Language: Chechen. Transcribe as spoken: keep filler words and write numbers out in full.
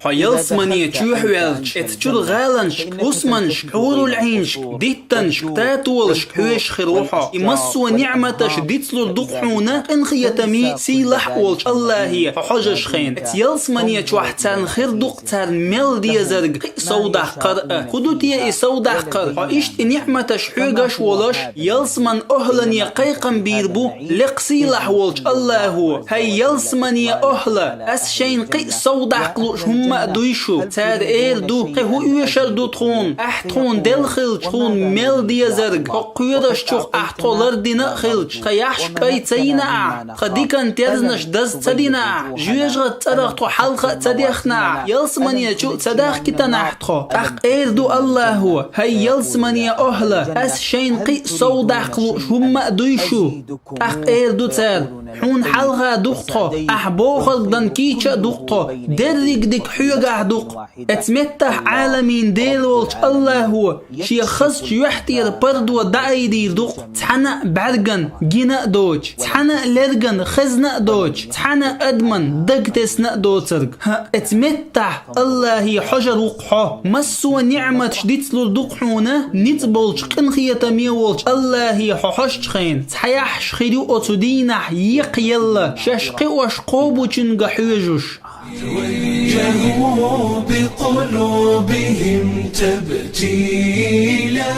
Хьо ялсамане чу ваьлча, эцу чуьра гӀаланашка, хӀусамашка, хьурулӀинашка, диттанашка, татолашка хьоьжуш хир ву хьо. И массо а ниӀматаш дицлур ду-кх хьуна къинхетаме, сийлахь а волчу АллахӀе хьо хьожуш хенахь. Эцу ялсамане чохь царна хир ду-кх царна мел дезарг кхин а совдаккхар а. ХӀун ду те и совдаккхар? Хьо иштта и ниӀматаш хьоьгуш а волуш, ялсаманин охӀлане кхайкхам бийр бу лекха сийлахь волчу АллахӀо: «ХӀай ялсаманин охӀла, ас шайна кхин а сов даккха лууш хӀумма а дуй шу». Цара эр ду: «Кхин хӀун оьшур ду тхуна? Ахь тхуна делла хилча, тхуна мел дезарг, хӀокху кхоьруш чух ахь тхо лардина а хилча, тхан яххьаш кӀай ца йина ахь, тхан дикан терзанаш даз ца дина ахь, жоьжахатин цӀарах тхо хьалха а ца дехна ахь, ялсамане чу а ца дахкийтина ахь тхо». ТӀаккха эр ду АллахӀо: «ХӀай ялсаманин охӀла, ас шайна кхин а сов даккха лууш хӀумма а дуй шу?» ТӀаккха эр ду цара: «Хьуна хьалха ду-кх тхо, ахь бохург дан кийча а ду-кх тхо, дерриг дика хьоьгахь ду-кх». Эцу меттахь Ӏаламийн Дела волчу АллахӀо Шен хазачу юьхь тӀера пардо дӀаайдийр ду-кх, цхьана а бӀаьргана гина а доцуш, цхьана а лергана хезна а доцуш, цхьана а адаман дагтесна а доцург. ХӀаъ, эцу меттахь АллахӀе хьожур ву-кх хьо. Массо а ниӀматаш дицлур ду-кх хьуна, ницкъ болчу къинхетаме волчу АллахӀе хьо хьожучу хенахь. Цхьа яххьаш хир ю оцу дийнахь екха елла, шаьш кхиош кхобучуьнга хьоьжуш. وجهوا بقلوبهم تبتيلا.